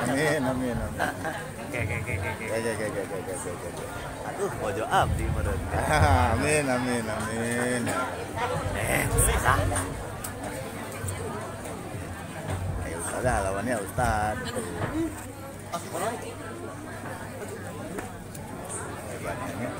Amin, amin, amin. Oke. Aduh, bojo abdi meureun. Amin, amin, amin. Susah. Ayo ustazah, lawannya ustaz. Hebatnya.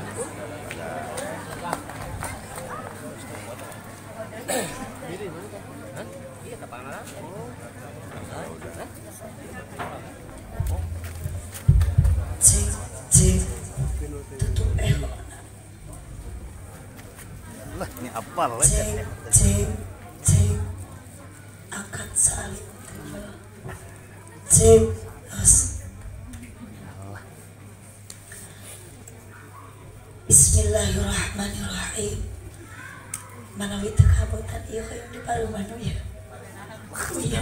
Cek, cek, tutup eho. Lah, ini apa lah? Cek, cek, cek, angkat salib. Cek, terus. Bismillahirrahmanirrahim. Manawi teu kabotan ieu hoyong di paruman ya. Iya.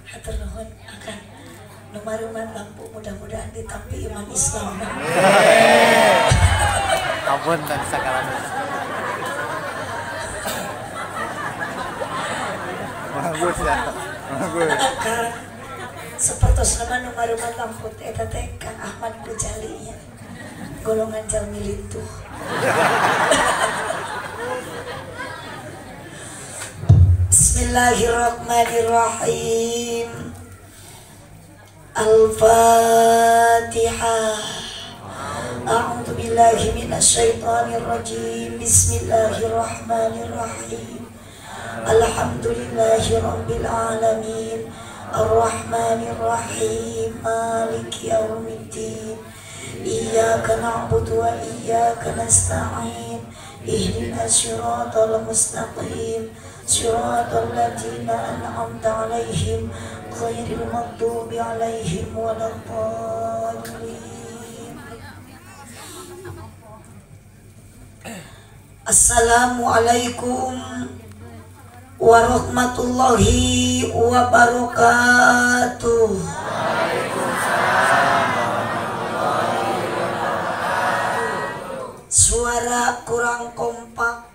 Hatur nuhun akan nu maruman lampu mudah-mudahan ditampi iman Islam. Ampun dan sakalana. Bagus ya. Bagus. Akan sapertos nama nu maruman lampu eta teh Kang Ahmad Gojali nya. Golongan jalmi lintuh. Bismillahirrahmanirrahim. Al-Fatihah. A'udzu billahi minasyaitonir rajim. Bismillahirrahmanirrahim. Alhamdulillahi rabbil alamin. Arrahmanir rahim. Maliki yaumiddin. Iyyaka na'budu wa iyyaka nasta'in. Ihdinas siratal mustaqim. Siratal ladzina an'amta 'alaihim ghairil maghdubi 'alaihim waladdallin. Assalamualaikum warahmatullahi wabarakatuh. Suara kurang kompak,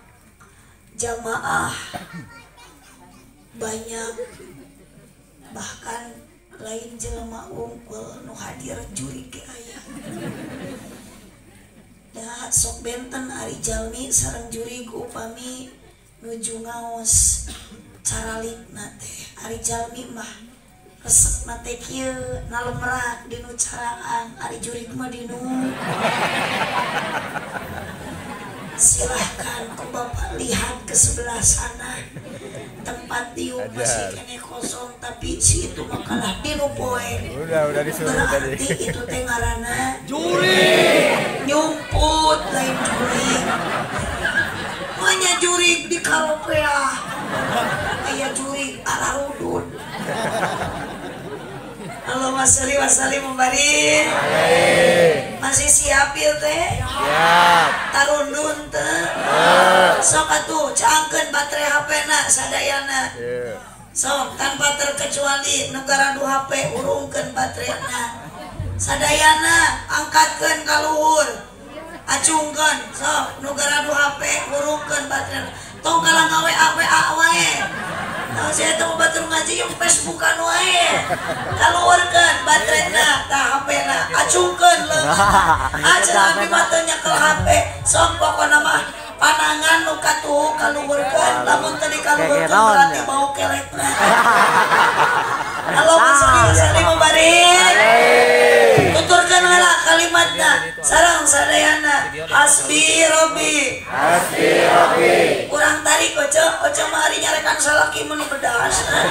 jamaah banyak, bahkan lain jelema unggul nu hadir juri ge aya. Da sok benten ari jalmi sareng jurig upami nuju ngaos caralikna teh. Ari jalmi mah resepna teh kieu nalemrak dinu caraan, ari jurig mah dinu. Silahkan ku bapak lihat ke sebelah sana, tempat diuk masih kene kosong, tapi si itu mah kalah dinu poe. Udah disuruh tadi. Berarti itu teh ngaranna jurig, nyumput lain jurig. Manya jurig di karopea, aya jurig ararudun. Allahumma sholli wa sallim mubarik. Masih siap ieu teh? Siap. Tarundun teh. Sok atuh caangkeun baterai HP-na sadayana. Sok tanpa terkecuali nu garadu HP urungkeun baterena. Sadayana angkatkeun ka luhur. Acungkeun sok nu garadu HP urungkeun baterena. Tong kalah ngawe WA wae. Nah, saya temu batur ngaji yang Facebookan wae. Kaluarkeun baterena tah HP-na, acungkeun leungeunna. Acan abdi mah teu nyekel HP. Sok pokona mah panangan nu katuhu kaluhurkeun, lamun teu dikaluhurkeun berarti bau kelekna. Allahumma sholli wa sallim mubarik. Tuturkeun heula kalimatna sareng sadayana. Hasbi Robbi. Hasbi Robbi. Kurang tarik ojo, ojo mah ari nyarekan salaki mun bedasna.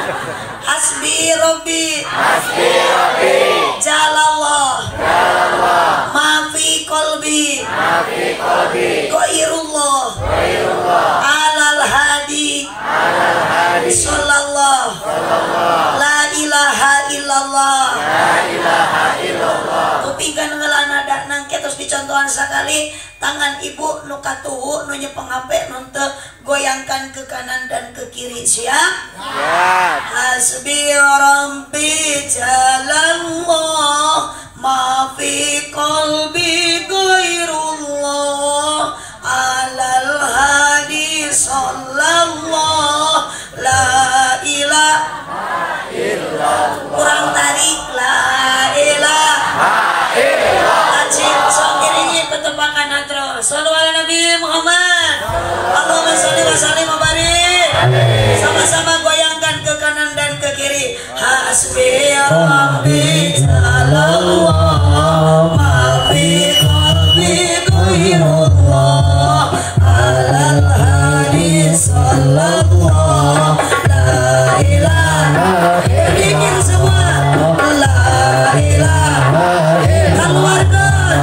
Hasbi Robbi. Hasbi Robbi. Jalallah. Jalallah. Ma fi qalbi. Ma fi qalbi. Ghairullah. Ghairullah. Alal hadi. Alal hadi. Sallallahu. Sallallahu. La ilaha illallah. La ilaha illallah. Kupingkeun heula nada nangke terus dicoba. dicontohan sakali tangan ibu nu katuhu nu nyepeng HP nu teu goyangkan ke kanan dan ke kiri. Siap? Siap. Hasbi rabbi jalallah ma fi qalbi ghairullah alal hadi sallallahu la ilaha illallah. Kurang tarik la ilaha illallah. Acik sok iringi petembakan hatro. Sallu ala Nabi Muhammad. Allahumma sholli wa sallim wa barik. Sama-sama goyangkan ke kanan dan ke kiri. Hasbi rabbi jalallah ma fi qalbi ghairullah alal hadi sallallahu la ilaha. Bikin semua la ilaha, keluarkan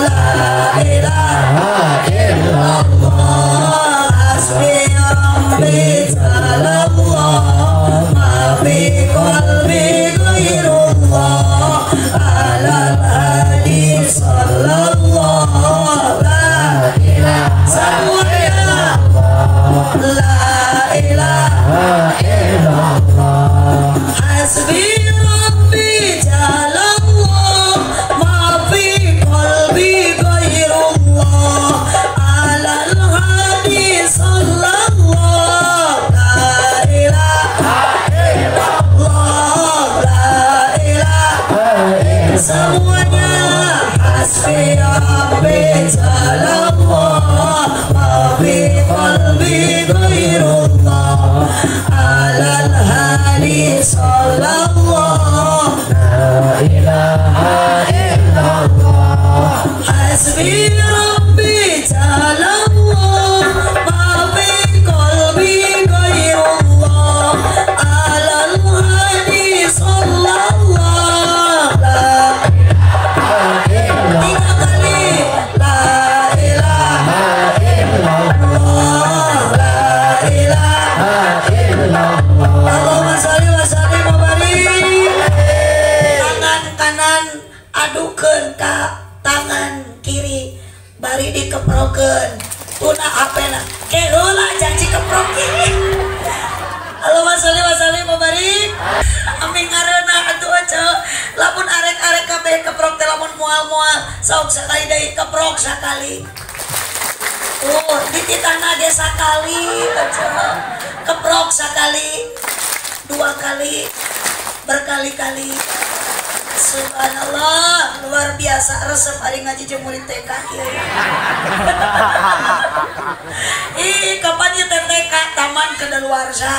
la ilaha illallah. Hasbi rabbi jalallah ma fi qalbi ghairullah alal hadi sallallahu la ilaha. Semuanya la ilaha illallah. Hasbi rabbi jalallah ma fi qalbi ghairullah alal hadi sallallahu la ilaha illallah la ilaha. Semuanya hasbi rabbi jalallah ma fi qalbi ghairullah alal hadi sallallahu la ilaha illallah. Hasbi rabbi jalallah ma fi qalbi ghairullah alal hadi sallallahu la ilaha. Tiga kali la ilaha illallah la ilaha illallah. Allahumma sholli wa sallim wa barik. Tangan kanan adukeun ka tangan kiri bari dikeprokeun tuna apena ke heula janji keprok kiri. Allahumma sholli wa sallim wa barik. Aming ngareuna atuh aca lamun arek-arek kabeh keprok teh lamun moal-moal sok sakali deui keprok sakali. Tuh dititahna ge sakali aca keprok sakali dua kali berkali-kali. Subhanallah, luar biasa resep ari ngaji jeung murid TK ieu. Ih, kapan ieu teh TK taman kedaluarsa.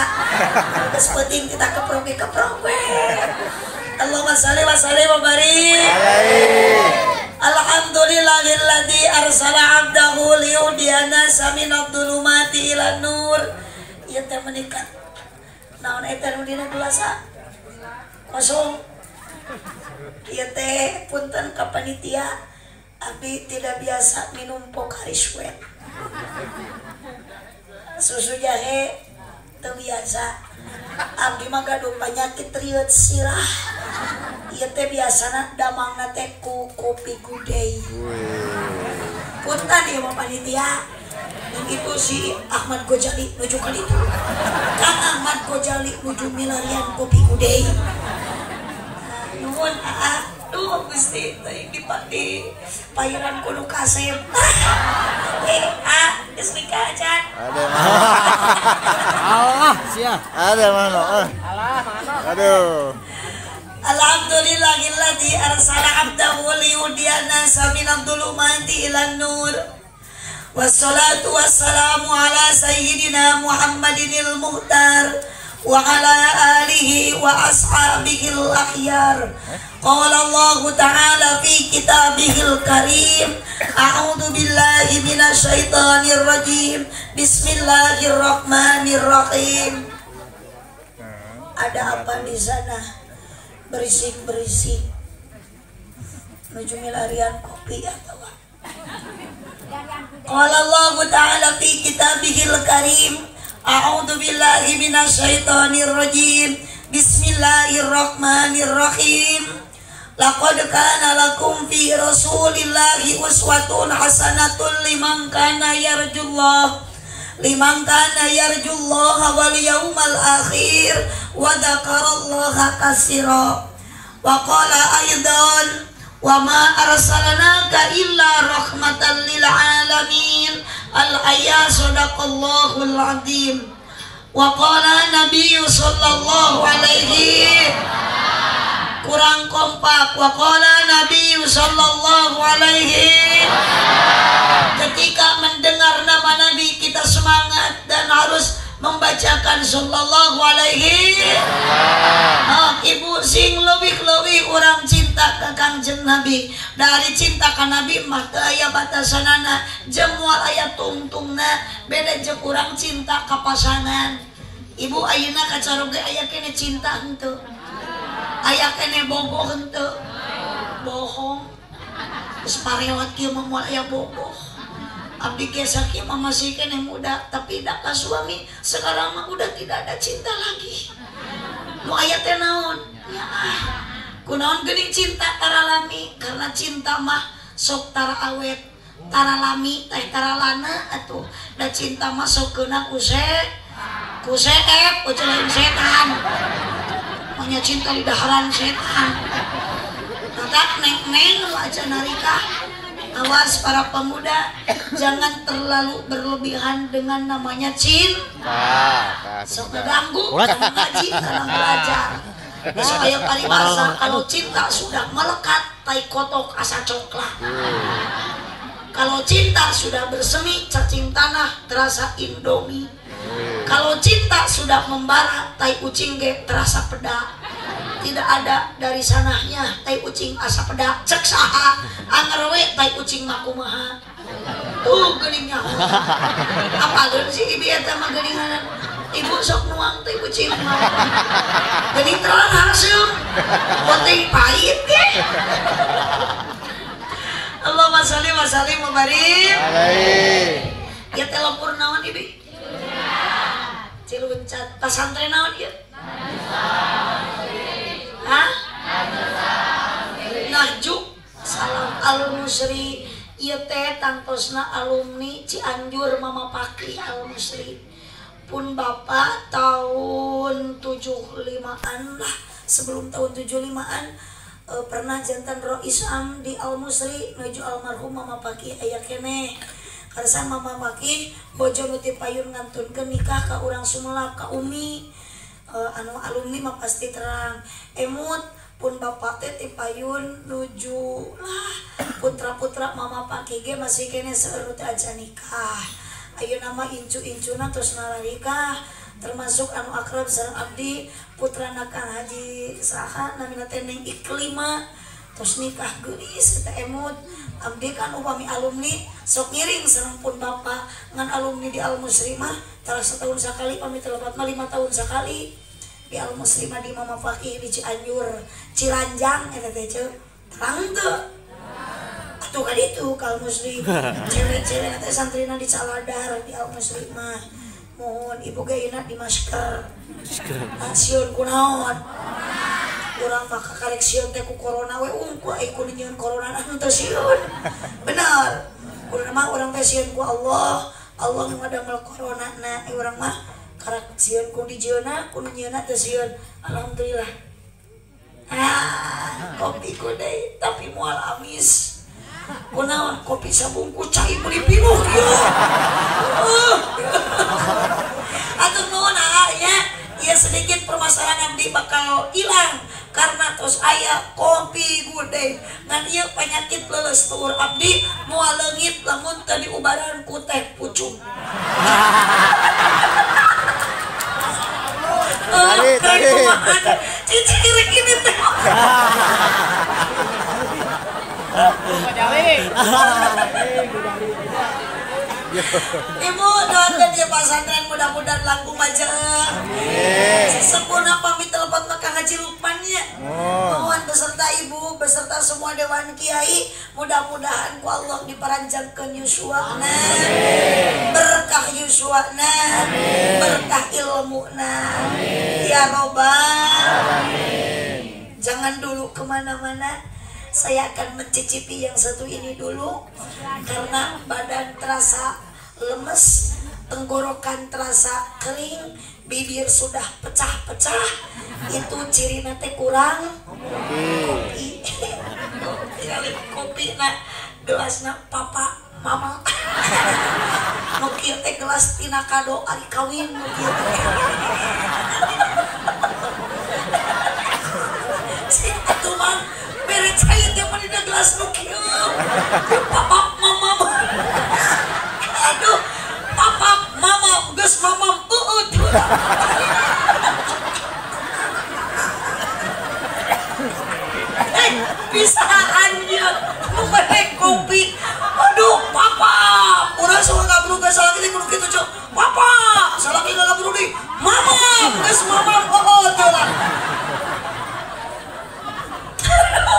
Geus penting kita keprok keprok we. Allahumma sholli wa sallim wa barik. Alhamdulillahilladzi arsala 'abdahu liyuhdiyana minadh dhulumati ilan nur. Ieu teh meningkat. Naon eta nu dina geulasa? Kosong. Ieu teh punten ka panitia, abdi tidak biasa minum Pocari Sweat. Susu jahe teu biasa. Abdi mah gaduh penyakit rieut sirah. Ieu teh biasana damangna teh ku kopi Gudei. Punten ieu mah panitia. Yang itu si Ahmad Gojali nuju ka ditu. Kang Ahmad Gojali nuju milarian kopi Gudei. Nuhun aa, duh Gusti teuing di pairan kudu kasep. Ah, geus nikah acan. Ada mana? Allah sia. Ada mana? Alah, mana? Aduh. Alhamdulillahilladzi arsala 'abdahu liyuhdiyana minadh dhulumati ilan nur. Wassalatu wassalamu ala sayyidina Muhammadinil muhtar wa ala alihi wa ashabihil akhyar. Qala Allah ta'ala fi kitabihil karim, a'udzu billahi minasyaitonir rajim. Bismillahirrahmanirrahim. Ada apa di sana? Berisik-berisik. Menuju milarian kopi atau apa? Qala Allah ta'ala fi kitabihil karim, a'udzu billahi minasyaitonir rajim. Bismillahirrahmanirrahim. Laqad kana lakum fi rasulillahi uswatun hasanatun liman kana yarjullah liman kana yarjullaha wal yawmal akhir wa dzakarallaha katsira. Wa qala aidan wa ma arsalnaka illa rahmatan lil alamin. Al ayat sadaqallahul azim. Wa qala nabiyyu sallallahu alaihi kurang kompak. Wa qala nabiyyu sallallahu alaihi. Ketika mendengar nama nabi kita semangat dan harus membacakan sallallahu alaihi. Oh, ibu sing leuwih-leuwih urang cinta ka Kangjeng Nabi. Dari cinta ka Nabi mah teu aya batasanana, jeung moal aya tungtungna, beda jeung urang cinta ka pasangan. Ibu ayeuna kacaroge aya keneh cinta henteu? Aya keneh bogoh henteu? Bohong. Geus parewat kieu mah moal aya bogoh. Abdi ge sakieu mah masih keneh muda, tapi dak ka suami sekarang mah udah tidak ada cinta lagi. Nu aya teh naon? Ya ah. Kunaon geuning cinta tara lami, karena cinta mah sok tara awet, tara lami teh tara lana atuh. Da cinta mah sok keuna ku seep, ku lain setan. Manya cinta di daharan setan. Maka neng-neng nu aja narika. Awas para pemuda, jangan terlalu berlebihan dengan namanya cinta. Sok ngeganggu, karena ngaji, karena belajar. Supaya paribasa, kalau cinta sudah melekat, tai kotok asa coklat. Kalau cinta sudah bersemi, cacing tanah terasa indomie. Kalau cinta sudah membara, tai ucing ge terasa peda. Tidak ada dari sanahnya tai ucing asa peda, cek saha anger we tai ucing mah kumaha. Tuh geuning nyaho. Apaleun si ibu eta mah geuninganan. Ibu sok nuang tai ucing mah. Geuning terang haseum. Penting pahit ge. Allahumma sholli wa sallim wa barik alaihi. Ya telepon naon ibu? Ciluncat. Pasantren naon ieu? Hah? Nahju Salam Al-Musri. Ieu teh tangtosna alumni Cianjur Mama Pakih Al-Musri. Pun bapak tahun 75-an lah, sebelum tahun 75-an pernah jantan Rois Am di Al-Musri nuju almarhum Mama Pakih aya keneh. Karsa Mama Pakih bojo nu ti payun ngantunkeun nikah ka urang Sumelap ka Umi. Anu alumni mah pasti terang. Emut pun bapak teh ti payun nuju lah putra-putra Mama Pakih ge masih keneh seueur teh aja nikah. Ayeuna mah incu-incuna terus nararikah, termasuk anu akrab sareng abdi putrana Kang Haji saha namina teh Neng Iklima terus nikah geulis eta emut. Abdi kan upami alumni sok ngiring sareng pun bapak ngan alumni di Al Musri mah tara setahun sakali, pami telepat mah 5 tahun sakali di Al Musri mah di Mama Fakih di Cianjur Ciranjang eta teh ceu terang teu atuh ka ditu ka Al Musri. Cewek-cewek teh santrina di Caladar di Al Musri mah. Mohon ibu ge ayeuna di masker. Sieun kunaon? Urang mah kakarek sieun teh ku corona we unggul ai ku nyieun corona henteu sieun. Bener. Urang mah urang teh sieun ku Allah. Allah nu ngadamel corona na urang mah karak sieun ku dijieunna ku nyieunna teh sieun. Alhamdulillah. Ah, kopi ku deui tapi moal amis. Kunaon kopi sabungkus cai meuli pinuh kieu. Atur nuhun aa nya. Ieu sedikit permasalahan abdi bakal hilang karena tos aya kopi gudeg. Ngan ieu penyakit leuleus tuur abdi moal leungit lamun teu diubaran ku teh pucung. Tadi. Cici rek ini teh. Ibu doakan dia pasantren mudah-mudahan laku aja. Sempurna pamit telepon maka Haji Lukman ya. Mohon beserta ibu, beserta semua dewan kiai, mudah-mudahan ku Allah diparanjangkeun yuswana. Berkah yuswana, berkah ilmuna. Ya robbal alamin. Jangan dulu kemana-mana. Saya akan mencicipi yang satu ini dulu karena badan terasa lemes, tenggorokan terasa kering, bibir sudah pecah-pecah. Itu ciri nate kurang kopi. Kopi na gelasna papa mama. Nu kieu teh gelas tina kado ari kawin nu kieu teh. Cing atuh mang bere cai teh mah dina gelas nu kieu. Papa mama. Aduh, papa mama geus mamam eueut. Bisaan ya, nu mere kopi. Aduh, papa, urang sok ngabruk geus salaki teh kudu kitu cok. Papa, salaki ngabruk deui. Mama, geus mamam eueut lah.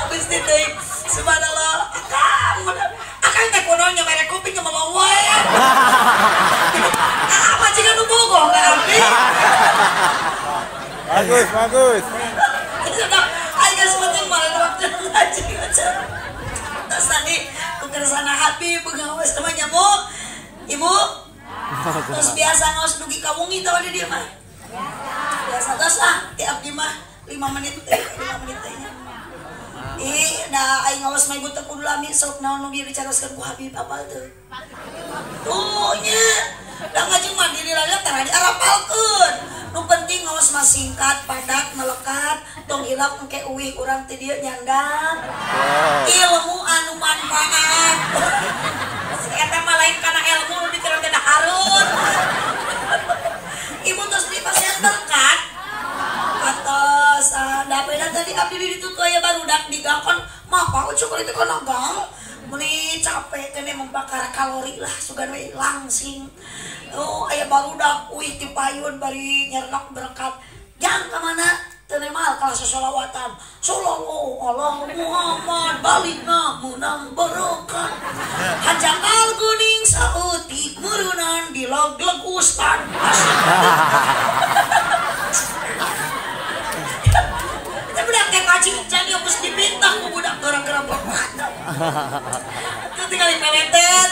Gusti teh, subhanallah, akang akang teh kunaon nya mere kopi nya melong wae. Ah, majikan nu bogoh ka abdi. Bagus, bagus. Ayo penting malah waktu ngaji aja. Terus tadi ku kersana Habib pengawas temannya Bu. Ibu. Terus biasa ngaos dugi ka wengi tah di dieu mah. Biasa terus ah ti abdi mah 5 menit teh, 5 menit teh nya. Ih, da aing ngaos mah ibu teh kudu lami sok naon nu bieu dicaroskeun ku Habib apal teu. Tuh nya. Da ngaji mah diri lala tara diarapalkeun. Nu penting ngaos mah singkat, padat, melekat, tong hilap engke uwih urang teh dieu nyandang. Ilmu anu manfaat. Si eta mah lain kana ilmu nu dikira teh harun. Ibu tos di pasenter kan? Atos da beda tadi abdi di ditu aya barudak di gang kan mah pau cukur itu kana gang. Meni capek kene membakar kalori lah sugan we langsing. Oh aya barudak uih ti payun bari nyernak berkat. Jang ka mana? Teu nemal kalah sasolawatan. Sallallahu ala Muhammad balikna meunang berkat. Hanjakal geuning saeutik meureunnan dilogleg ustad. Kita budak teh ngaji jadi geus dipintah ku budak gara-gara bapak. Itu tinggal peletet.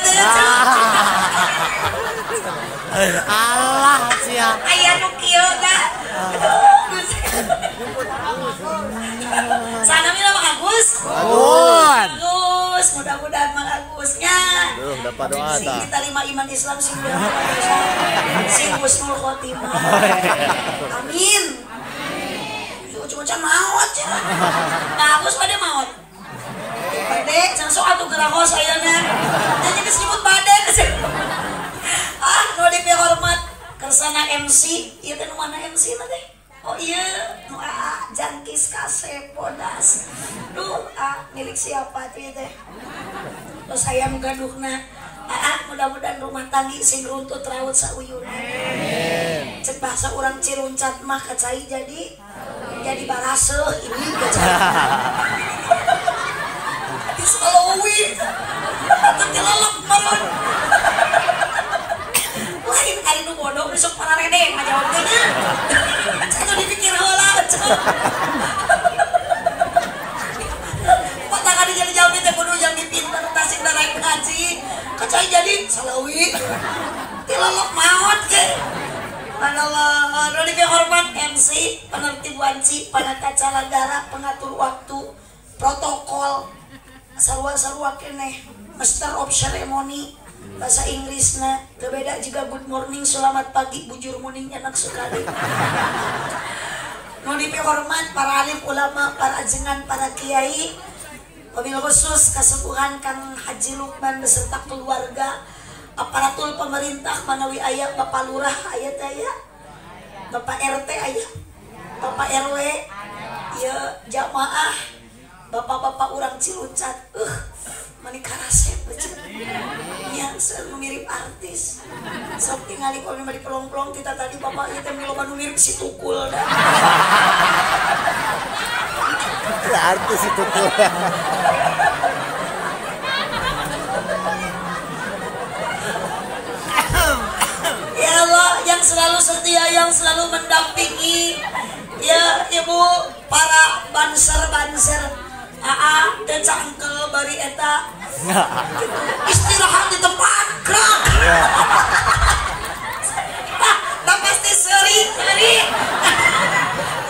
Allah sia. Aya nu kieu ka. Sana mila Mang Agus. Bagus. Mudah-mudahan Mang Agusnya. Duh, dapat doa sing diterima iman Islam sing sing husnul khotimah. Amin. Cucu-cucu maot cenah. Nah, Agus pada maot. Bade, jangan sok atuh gerahos ayeuna. Jadi geus nyebut bade. Ah, nu dipihormat kersana MC, ieu teh nu mana MC na teh? Oh iya, nu aa Jangkis Kasep Bodas. Duh, ah milik siapa tuh ieu teh? Terus hayam gaduhna. Aa, mudah-mudahan rumah tanggi sing runtut raut sauyuna. Amin. Cek bahasa urang Ciruncat mah kacai jadi baraseuh ini kacai. Di Solowi. Atuh tilelep meureun. Lain kali nu bodoh besok pararede ngajawab teh nya. Atuh dipikir heula. Patangan jadi jawab teh kudu yang dipinter tasik daraek ngaji. Kacai jadi Solowi. Tilelep maot ge. Subhanallah, nu dipihormat MC, penertib wanci, panata calagara, pengatur waktu, protokol, sarua-sarua keneh, master of ceremony, bahasa Inggrisna, teu beda juga good morning, selamat pagi, bujur morning, enak sekali. Nu dipihormat para alim ulama, para ajengan, para kiai, wabil khusus kasepuhan Kang Haji Lukman beserta keluarga, aparatur pemerintah manawi aya Bapak Lurah aya teh aya, Bapak RT aya, Bapak RW, ya jamaah, bapak-bapak urang Ciluncat, mani karasep beuceut. Nya seueur mirip artis. Sok tingali kalau mah dipelong-pelong kita tadi bapak ieu teh miloba nu mirip si Tukul dah. Artis si Tukul. Ya Allah yang selalu setia, yang selalu mendampingi. Ya Ibu Para banser-banser aa teu cangkel bari eta gitu. Istirahat di tempat gerak. Nah, pasti seri-seri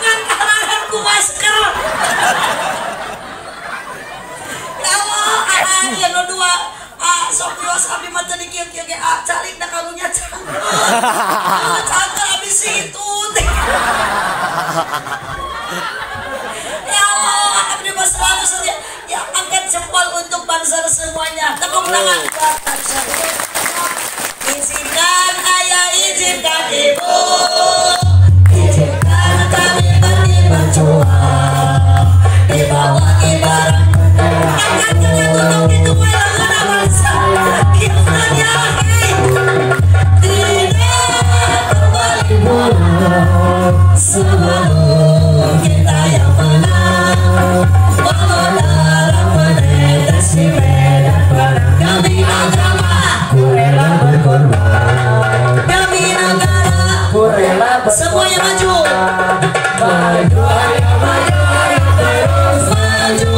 ngantaran ku masker. Ya Allah, aa ieu nu dua sok wios abdi mah teu dikieu-kieu ge calik da karunya cangkel. Cangkel abdi situ teh. Ya Allah, abdi mah selalu setia. Ya, angkat jempol untuk banser semuanya. Tepuk tangan buat banser. Izinkan ayah, izinkan ibu, izinkan kami pergi berjuang di bawah kibaran. Angkat tangan tutup itu lagu bangsa. Kibarannya, hei, tidak kembali mundur sebelum kita yang menang. Walau darah menetes di medan perang, demi agama ku rela berkorban, demi negara ku rela berkorban. Semuanya maju, maju, ayo maju, ayo terus maju.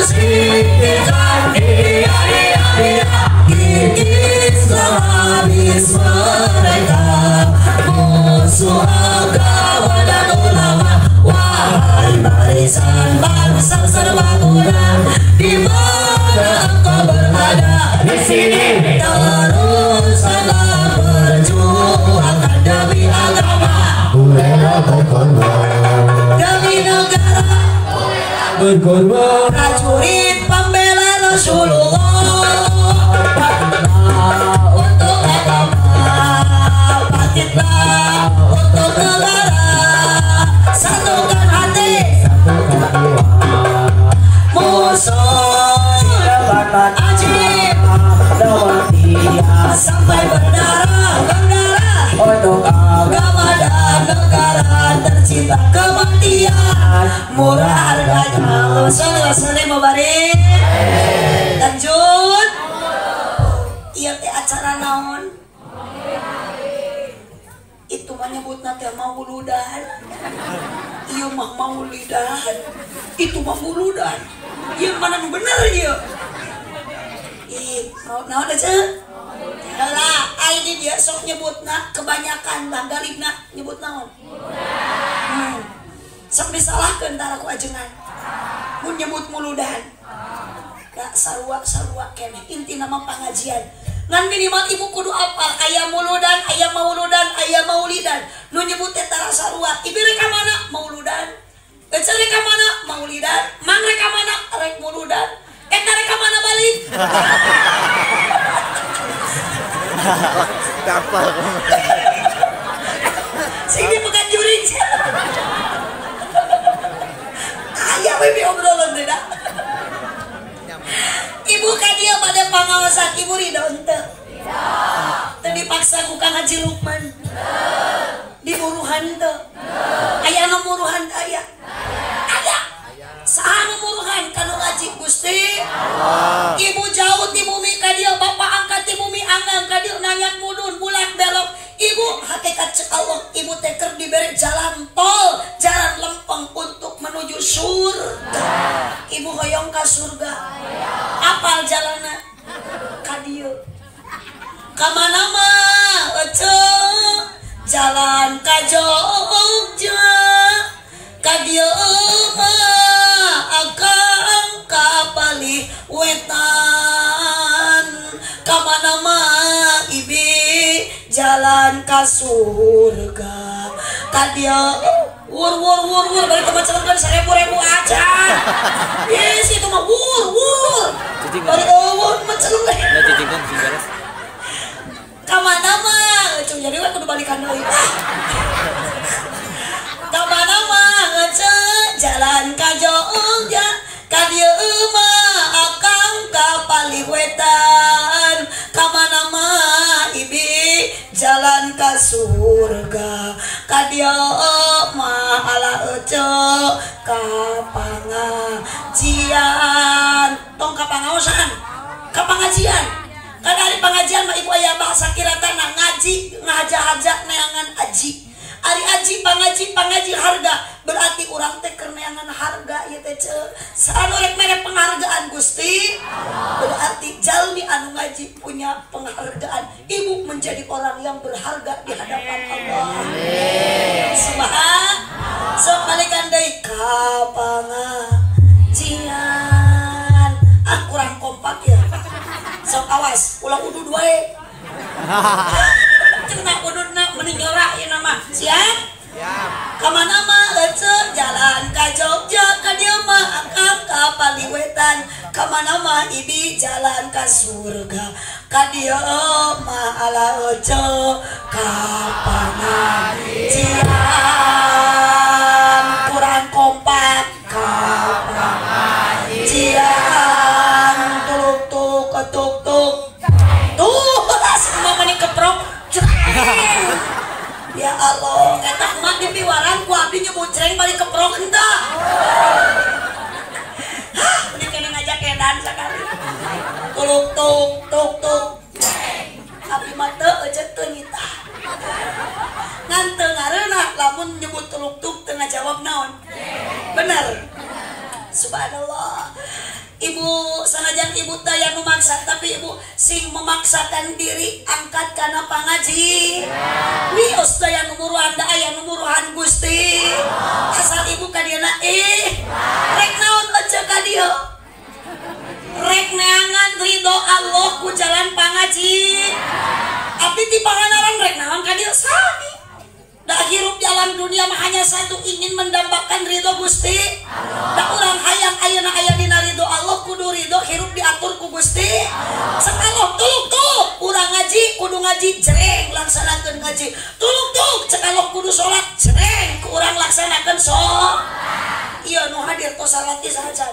Singkirkan iya iya iya, gigit habis mereka, musuh agama dan ulama. Wahai barisan bangsa serbaguna, di mana engkau berada? Di sini. Teruslah berjuang demi agama, ku rela berkorban, demi negara berkorban. Prajurit pembela Rasulullah, bangkitlah untuk agama, bangkitlah untuk negara. Satukan hati, satukan jiwa, musuh ajib sampai berdarah, berdarah untuk agama dan negara. Tercinta kematian murah harganya. Sallallahu mubarak. Lanjut. Iya teh acara naon? Itu mah nyebutna teh mauludan. Ieu mah maulidan. Itu mah muludan. Ieu mana nu bener ieu? Ih, mau naon aja? Lah, ai di dia sok nyebutna kebanyakan bah galibna nyebut naon? Sok disalahkeun tara ku ajengan. Mun nyebut muludan. Da sarua-sarua keneh intina mah pangajian. Ngan minimal ibu kudu apal aya muludan, aya mauludan, aya maulidan. Nu nyebut teh tara sarua. Ibu rek ka mana? Mauludan. Ece rek ka mana? Maulidan. Mang rek ka mana? Rek muludan. Eta rek ka mana balik? Kapal. Sing dipegat juring. Aya we bi obrolan teh da. Ibu ka dieu bade pangaosan ibu ridho henteu? Teu dipaksa ku Kang Haji Lukman. Diburuhan teu? Aya nu muruhan aya? Aya. Saha nu muruhan ka nu ngaji Gusti? Ibu jauh ti bumi ka dieu, bapak angkat ti bumi anggang ka dieu nanyak mudun bulak belok. Ibu hakikat cek Allah, ibu teh keur dibere jalan tol, jalan lempeng untuk menuju surga. Ibu hoyong ka surga. Apal jalanna? Ka dieu. Ka mana mah ece? Jalan ka Jogja. Ka dieu mah akang ka palih wetan. Ka mana mah ibi jalan ka surga. Ka dieu wur wur wur wur bari teman calon 1000 aja. Yes, itu mah wur wur. Bari eueuh mah calon. Ya cicingkan sing beres. Ka mana mah ecung jadi we kudu balikan deui. Ka mana mah ece jalan ka Jogja. Ka dieu mah akang ka palih wetan. Ka mana mah ibi jalan ka surga. Ka dieu mah ala ece ka pangajian. Tong ka pangaosan, ka pangajian. Kan ari pengajian mah ibu aya bahasa kiratana ngaji ngahaja-haja neangan aji. Ari Pangaji pangaji pangaji harga berarti urang teh keur neangan harga ieu teh ceu. Saha nu rek mere penghargaan Gusti? Berarti jalmi anu ngaji punya penghargaan. Ibu menjadi orang yang berharga di hadapan Allah. Amin. Subhan. Sok balikan deui ka pangajian. Ah kurang kompak ya. Sok awas ulah udud wae. Cenah ududna mending ngora ieu nama. Siap? Siap. Ka mana mah eceu jalan ka Jogja ka dieu mah akang ka Paliwetan. Ka mana mah ibi jalan ka surga. Ka dieu mah ala eceu ka pangajian. Kurang kompak ka pangajian. Tuluk tuk ketuk tuk. Tuh semua meni keprok. Ya Allah, eta mah dipiwaran ku abdi nyebut jreng balik keprok henteu. Hah, meni kena ngajak edan sakali. Tuluk tuk tuk tuk. Abdi mah teu euceut teu nyitah. Ngan teu ngareunah lamun nyebut tuluk tuk teu ngajawab naon. Bener. Subhanallah. Ibu sanajan ibu teh yang memaksa tapi ibu sing memaksakan diri angkat kana pangaji. Wios teh yang numuruhan da aya numuruhan Gusti. Asal ibu ka dieuna rek naon ece ka dieu. Rek neangan ridho Allah ku jalan pangaji. Abdi ti panganaran rek naon ka dieu sami. Da hirup jalan dunia mah hanya satu, ingin mendambakan ridho Gusti. Da urang hayang ayeuna aya dina ridho Allah kudu ridho hirup diatur ku Gusti. Cek Allah tuluk tuk urang ngaji kudu ngaji jreng laksanakeun ngaji. Tuluk tuk cek Allah kudu salat jreng ku urang laksanakeun salat. Ieu nu hadir tos salat ge sahaja.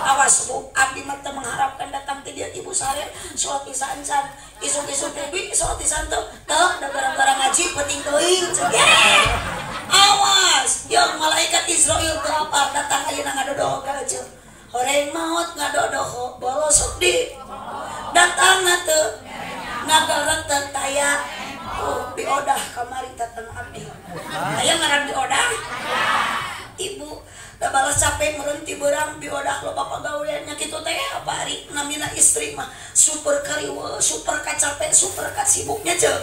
Awas Bu, abdi mah teu mengharapkan datang ti dieu ibu sare salat isya encan. Isuk-isuk teh bi salat isya teu teu da gara-gara ngaji penting teuing. Awas, yang malaikat Israil teu apal datang ayeuna ngadodoh ka eceu. Horeng maot ngadodoh borosok di. Datangna teu ngagareng teu taya. Oh, biodah kamari datang abdi. Aya ngaran biodah? Ibu da balas capek meureun ti beurang biodah loba pagawean nya kitu teh apa ari namina istri mah super kariweuh, super kacape, super kasibuknya ceu.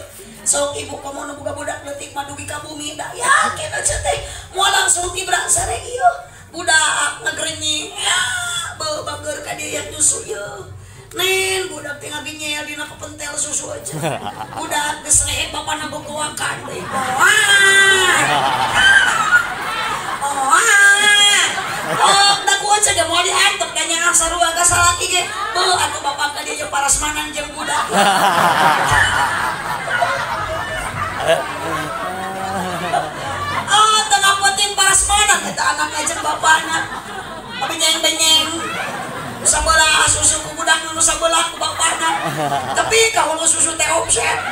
Sok ibu komo nu boga budak leutik mah dugi ka bumi da yakin eceu teh moal langsung tibra sare ieu. Budak ngagerenyi ya beuh bageur ka dieu yang nyusu ieu. Nen budak teh ngaginyel dina pepentel susu aja. Budak geus lehe bapana bogowakan deui. Oh, da ku aja ge moal diantep da nyaah sarua ka salaki ge. Beuh atuh bapak ka dieu parasmanan jeung budak. Oh, tengah penting parasmanan eta anak jeung bapana. Benyeng-benyeng. Sabelah susu ku budak nu sabelah ku bapana. Tapi ka hulu susu teh offset.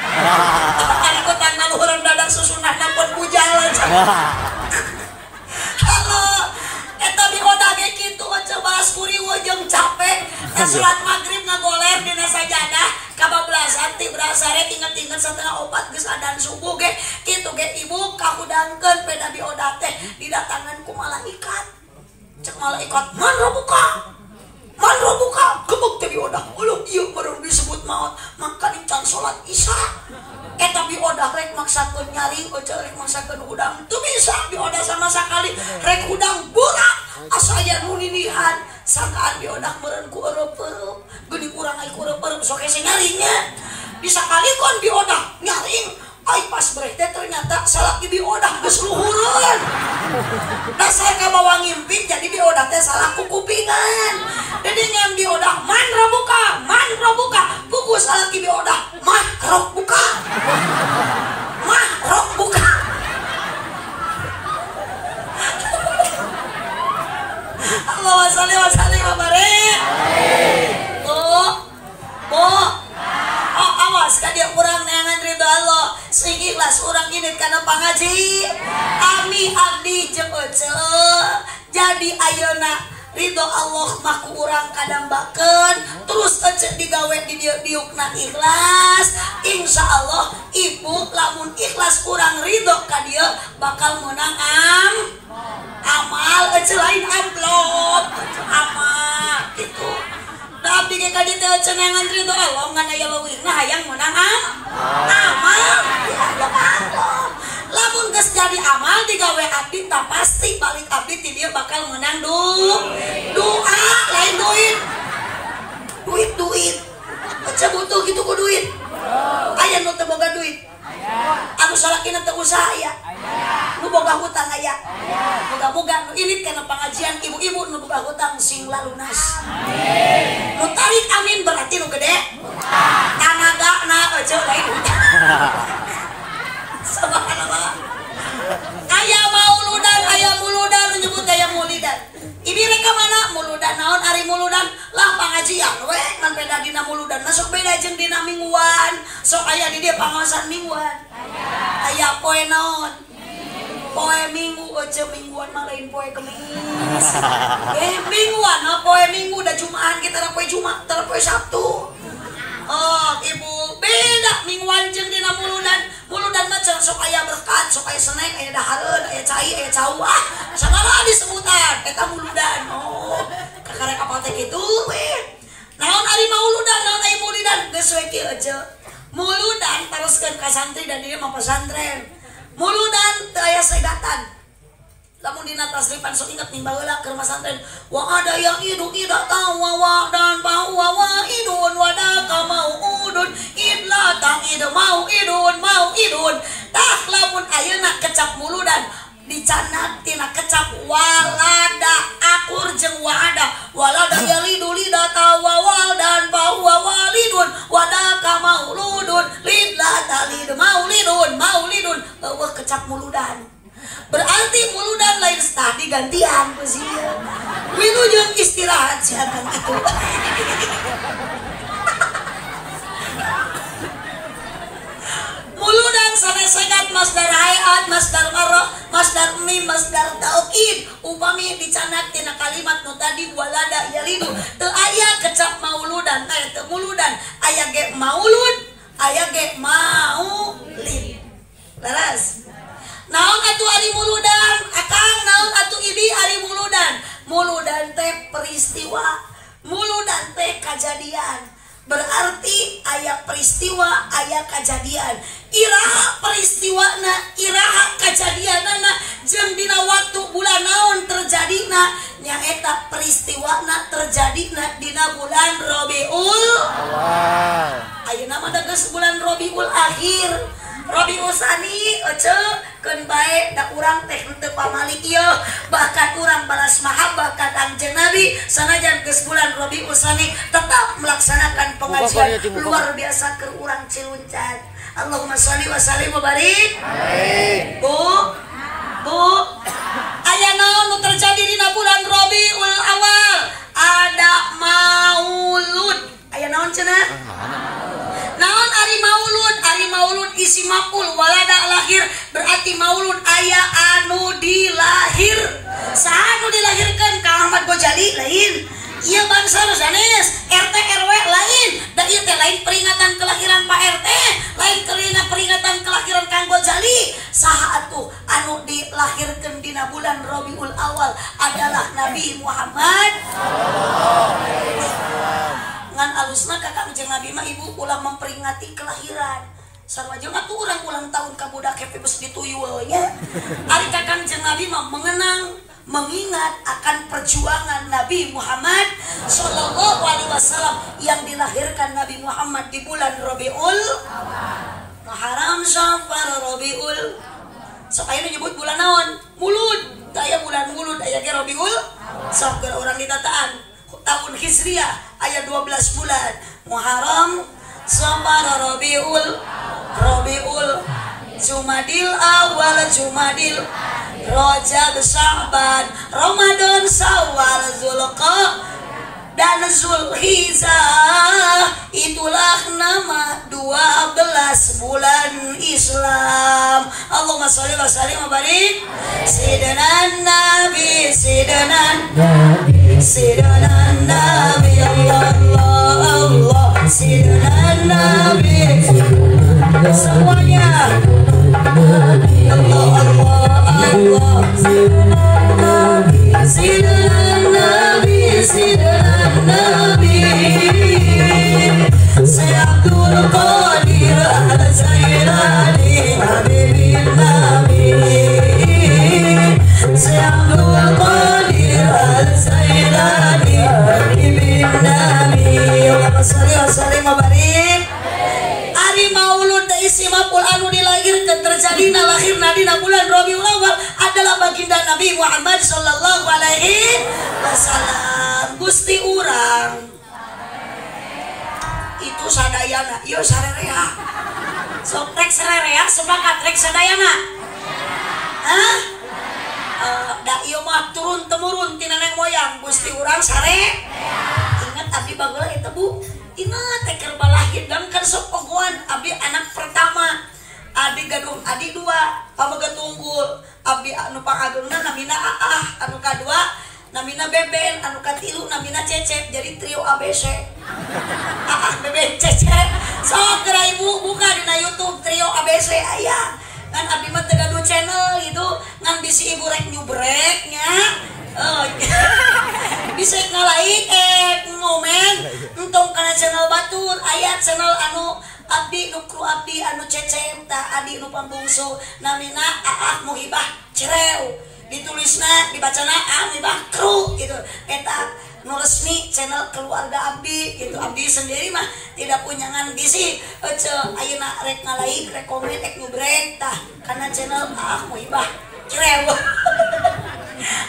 Ari ku tangna luhureun dadak susunah napon bujal aja. Halo, eta biodah ge kitu eceu balas kuriweuh jeung capek. Eta salat magrib ngagoler dina sajadah kabablasan ti berasare inget-inget 3:30 geus adan subuh ge kitu ge ibu kahudangkeun peda biodah teh didatangan ku malaikat. Cek malaikat, "Man robuka?" Man robuka gebek teh biodah. Uluh ieu meureun disebut maot, mangkaning can salat isya. Eta biodah rek maksakeun nyaring eceu rek maksakeun hudang teu bisa biodah sama sakali rek hudang burak asa aya nu ninihan sangkaan biodah meureun ku eureupeureum geuning urang ai ku eureupeureum sok hese nyaringnya disakalikeun biodah nyaring ai pas breh teh ternyata salaki biodah geus luhureun dasar kabawa ngimpi jadi biodah teh salah ku kupingan jadi ngan biodah man robuka puku salaki biodah mah rok buka mah rok buka. Allahumma sholli wa sallim wa barik. Bu, bu, oh awas ka dia urang neangan ridho Allah sing ikhlas urang init kana pangaji. Ami abdi jeung eceu jadi ayeuna Ridho Allah mah ku urang kadambakeun terus ece digawe di dieu diukna ikhlas. Insya Allah ibu lamun ikhlas urang ridho ka dieu bakal meunang amal ece lain amplop amal gitu. Da abdi ge ka dieu teh ece neangan ridho Allah ngan aya leuwihna hayang meunang amal. Ya amplop. Lamun geus jadi amal digawe abdi tak pasti balik abdi ti dieu bakal meunang doa lain duit. Duit. Ece butuh gitu ku duit. Aya nu teu boga duit. Anu salakina teu usaha aya. Nu boga hutang aya. Boga-boga nu init kana pangajian ibu-ibu nu boga hutang sing lalunas. Amin. Nu tarik amin berarti nu gede. Tanagana ece lain hutang. Subhanallah. Aya mauludan, aya muludan, menyebut aya mulidan. Ini reka mana muludan naon ari muludan lah pangajian we ngan beda dina muludan masuk beda jeung dina mingguan. Sok aya di dieu pangaosan mingguan. Aya poe naon? Poe minggu ece mingguan mah lain poe kemis. Mingguan mah poe minggu da jumaan kita tara poe Jumat, tara poe Sabtu. Oh, ibu beda mingguan jeung dina muludan. Muludan mah sok aya berkat, sok aya snack, aya dahareun, aya cai, aya cau. Ah, sagala disebutan eta muludan. Oh, kakarek apal teh kitu we. Naon ari mauludan, naon ari mulidan? Geus we kieu ece. Muludan taroskeun ka santri dan dieu mah pesantren. Muludan teu aya segatan. Lamun dina tasrifan sok inget nih baheula keur masantren wa ada yang idu ida tawa wa dan wa wa idun wa da ka maudun idla tang id mau idun mau idun. Tah lamun ayeuna kecap muludan dicandak tina kecap walada akur jeung waada walada yalidu lida tawa wal dan wa walidun wa da ka mauludun lidla talid maulidun maulidun eueuh kecap muludan. Berarti muludan lain setah digantian ku sieun. Wilujeng istirahat siakan itu. Muludan sanes segat masdar hayat, masdar marah, masdar mim, masdar taukid. Upami dicanak tina kalimat nu tadi walada yalidu. Teu aya kecap mauludan, teh teu muludan. Aya ge maulud, aya ge maulid. Leres. Naon atuh ari muludan? Akang naon atuh ibi ari muludan? Muludan teh peristiwa, muludan teh kajadian. Berarti aya peristiwa, aya kajadian. Iraha peristiwana, iraha kajadianana jeung dina waktu bulan naon terjadina nyaeta peristiwana terjadina dina bulan Rabiul Awal. Ayeuna mah geus bulan Rabiul Akhir. Rabiul Sani ece keun bae da urang teh henteu pamali ieu bahkan urang balas mahabbah ka Kangjeng Nabi sanajan geus bulan Rabiul Sani tetap melaksanakan pengajian luar biasa keur urang Ciluncat. Allahumma sholli wa sallim wa barik. Amin. Bu, bu, aya naon nu terjadi dina bulan Rabiul Awal? Ada maulud. Aya naon cenah? Naon ari maulud? Ari maulud isi maf'ul walada lahir berarti maulud aya anu dilahir. Saha anu dilahirkeun? Kang Ahmad Gojali lain. Ieu bangsa sanes, RT RW lain. Da ieu teh lain peringatan kelahiran Pak RT, lain peringatan kelahiran Kang Gojali. Saha atuh anu dilahirkeun dina bulan Rabiul Awal adalah Nabi Muhammad. Ngan alusna ka Kangjeng Nabi mah ibu ulah memperingati kelahiran. Sarua jeung atuh urang ulang tahun ka budak happy geus dituyul nya. Ari ka Kangjeng Nabi mah mengenang, mengingat akan perjuangan Nabi Muhammad sallallahu alaihi wasallam yang dilahirkan Nabi Muhammad di bulan Rabiul Awal. Muharram, Safar, Rabiul. Sok aya nu nyebut bulan naon? Mulud. Aya bulan Mulud, aya ge Rabiul. Sok keur urang ditataan. Tahun Hijriah ayat 12 bulan. Muharram, Safar, Rabiul, Rabiul, Jumadil Awal, Jumadil, Rajab, Sya'ban, Ramadan, Syawal, Zulqa'dah dan Zulhijjah. Itulah nama 12 bulan Islam. Allahumma sholli wa sallim wa barik. Sayyidina Nabi, Sayyidina Nabi, Sayyidina Nabi Allah Allah Allah Sayyidina Nabi semuanya Allah Allah Allah Sayyidina Nabi Sayyidina Nabi Syekh Abdul Qadir Al-Jailani Habibin Nabi Syekh Abdul Qadir Al-Jailani Habibin Nabi Allahumma sholli wa sallim wa barik. Ari maulud teh isi mapul anu dilahirkeun terjadina lahirna dina bulan Rabiul Awal adalah baginda Nabi Muhammad sallallahu alaihi wasallam. Gusti urang itu sadayana ieu sarerea. Sok rek sarerea sepakat rek sadayana. Hah? Da ieu mah turun temurun tina nenek moyang Gusti urang sare. Ingat abdi bageula eta Bu. Ingat teh keur balahir dan kan sok pogoan abdi anak pertama. Abdi gaduh adi dua, pameget unggul. Abdi anu pangageungna namina Aah, anu kadua namina Beben, anu katilu namina Cecep. Jadi trio ABC. Aah, Beben, Cecep. Sok geura ibu buka dina YouTube trio ABC aya. Ngan abdi mah teu gaduh channel gitu, ngan bisi ibu rek nyubrek nya. Bisa ngalaik ngomen entong kana channel batur aya channel anu abdi nu kru abdi anu Cecep tah adi nu pambungsu namina Aah Muhibah Cireu ditulisna dibacana Aah Muhibah Kru gitu eta nu resmi channel keluarga abdi gitu. Abdi sendiri mah tidak punya ngan bisi ece ayeuna rek ngalaik rek komen rek nyubrek tah kana channel Aah Muhibah Cireu.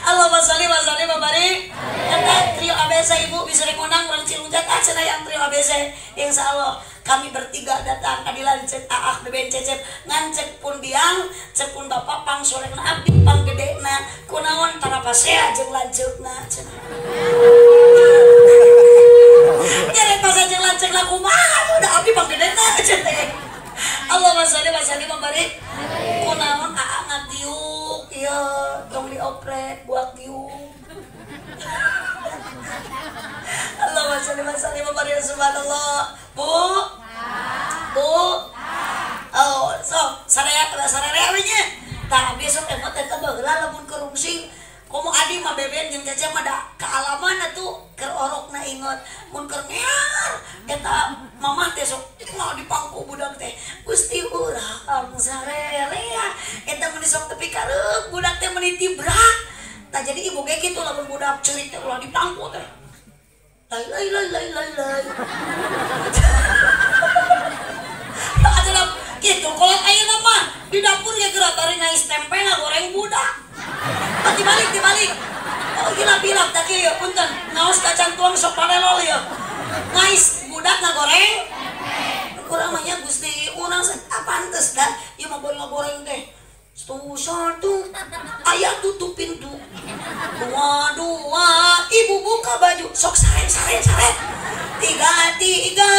Allahumma sholli wa sallim wa barik. Eta trio ABC ibu bisa rek ngondang urang Cilunjat ah cenah yang trio ABC. Insyaallah kami bertiga datang kadilan cek Aah Beben Cecep ngan cek pun biang cek pun bapak pangsorekna abdi panggedena kunaon tara pasea jeung lanceukna cenah. Nyerek pasea jeung lanceukna kumaha udah abdi panggedena cenah. Allahumma sholli wa sallim wa barik. Kunaon Aah ngatiuk ieu tong dioprek buat tiuk. Allahumma sholli wa sallim wa barik subhanallah. Bu. Bu. Oh, sok saraya sararea we nya. Tah abdi sok emot eta baheula lamun keur rungsing komo adi mah Beben jeung Cecep mah da kaalaman atuh keur orokna inget mun keur ngear eta mamah teh sok moal dipangku budak teh Gusti urang sarerea eta mun sok tepi kareuk budak teh meuni tibrak. Tah jadi ibu ge kitu lamun budak ceurik teh ulah dipangku teh. Lai lai lai lai lai lai. Tak aja gitu kolot ayeuna mah di dapur ge geura bari ngais tempe ngagoreng budak. Oh, dibalik dibalik. Oh hilap-hilap tak ieu punten ngaos kacang tuang sok parelol ieu. Ngais budak ngagoreng kurang mah nya Gusti urang pantes dah ieu mah bari ngagoreng teh. Satu ayah tutup pintu. Dua dua ibu buka baju sok saren saren saren. Tiga tiga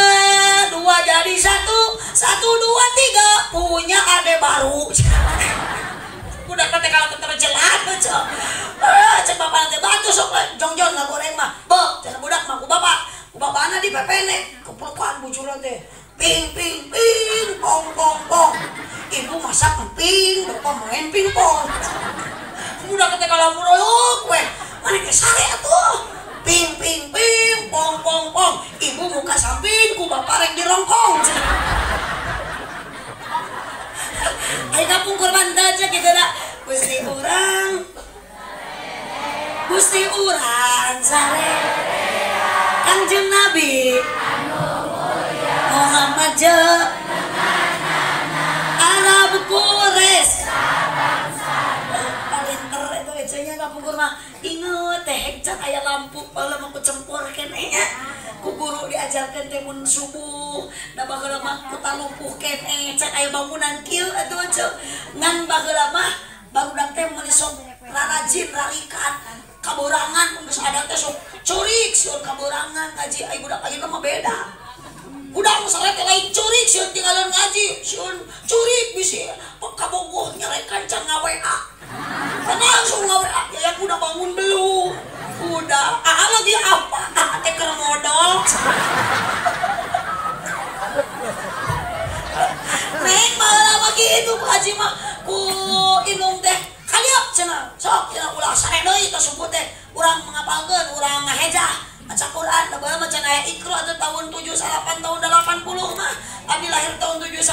dua jadi satu satu dua tiga punya ade baru. Budak teh kalau terjelat cek. Cek bapak teh batu sok jongjon ngagoreng mah. Be cenah budak mah ku bapak. Ku bapana di pepene keplukan bujuran teh. Ping ping ping pong pong pong. Ibu masak ping, bapak main pingpong. Budak teh kalau muruyuk we. Mana ge sare atuh. Ping ping ping pong pong pong. Ibu muka samping ku bapak rek dirongkong. Ayo kapungkur mantap aja gitu dah. Gusti urang. Gusti urang sare. Kangjeng Nabi Muhammad je Arab Quraisy. Palinter itu ecenya kapungkur mah inget teh hekcat aya lampu baheula mah ku cempor keneh nya. Ku guru diajarkeun teh mun subuh da baheula mah ku talumpuh keneh cek aya bangunan kieu atuh cek. Ngan baheula mah barudak teh mun sok rarajin rarikat kaborangan geus ada teh sok curik sieun kaborangan ngaji ai budak ayeuna mah beda. Budak nu sare teh lain curik sieun tinggalan ngaji, sieun curik bisi kabogoh nyarekan can nga-WA. Kan langsung nga-WA, ya udah bangun belum? Udah. Bu Haji mah ku indung teh kalieu cenah sok cenah ulah sare deui ka subuh teh urang mangapalkeun urang ngahejah maca Quran da baheula mah cenah aya Iqra teh tahun 78 tahun 80 mah abdi lahir tahun 78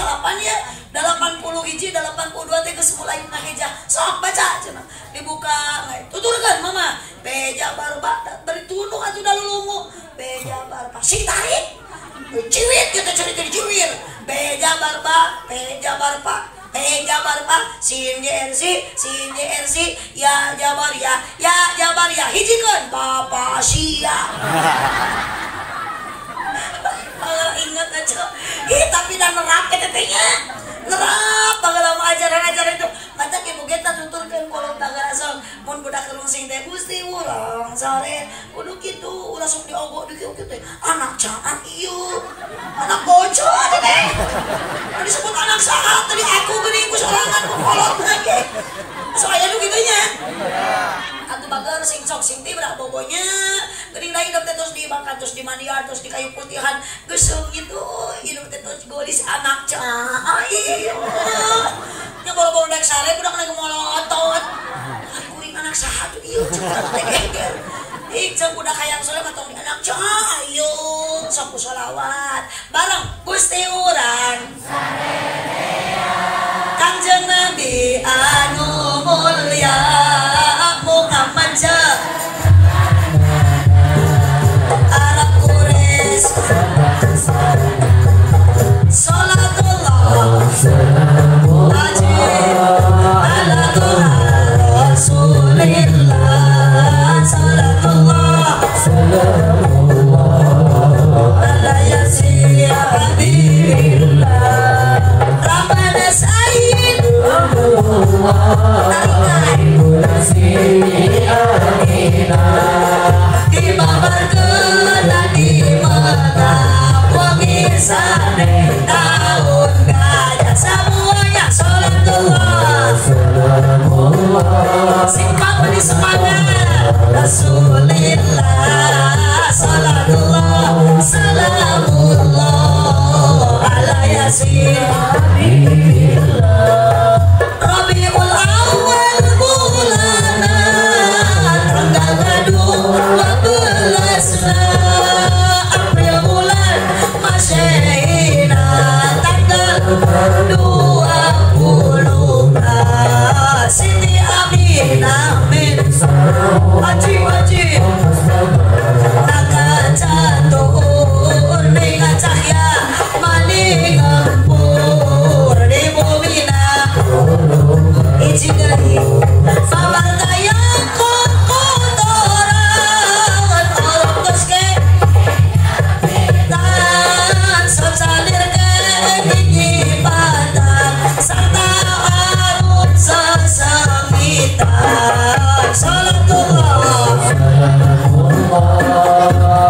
ya 80 hiji 82 teh geus mulai ngahejah sok baca cenah dibuka tuturkeun mama beja barba bari tunduh atuh da lulungu beja barba sing tarik ciwit kitu cerita ciwir beja barba beja barba beja barba sin JRC sin JRC ya jabar ya ya jabar ya hijikeun papa sia. Ingat aja ih tapi dah nerap eta teh nya nerap baheula mah ajaran-ajaran itu mata ibu ge tah tuturkeun kolot baheula sok mun budak rungsing teh Gusti urang sare kudu kitu ulah sok diogo di kieu teh anak caang ieu anak bocor teh disebut anak saha tadi aku geuning ku sorangan ku kolot ge sok aya nu kitu nya atuh bager sing sok sing tibra bobonya geuning da hidup teh terus dimakan terus dimandian terus dikayu putihan geus gitu hidup teh terus golis anak caang ieu nya boro-boro dek sare budak lagi molotot kuring anak saha tuh ieu cek teh geger ih cek budak hayang soleh mah tong di anak caang ieu sok ku sholawat bareng Gusti urang Kangjeng Nabi anu mulya Muhammad Arab Quraisy salatullah ala Tuhan Rasulillah salatullah ala Yasin Habibillah Rabbana Sayyid dibabarkeun di Mekah wengi Senin tahun gajah semuanya salatullah sikap di semangat Rasulillah salatullah salamullah ala Yasin Rabiul Awal bulana tanggal 12 April bulan Masehina tanggal 20 Siti Aminah min Haji Haji naga catur dengan cahya maning ngempur di bumina hiji deui sabar daya kotoran orok geus ke tan socalir ke nyipatan sarta arun sesemitan salatullah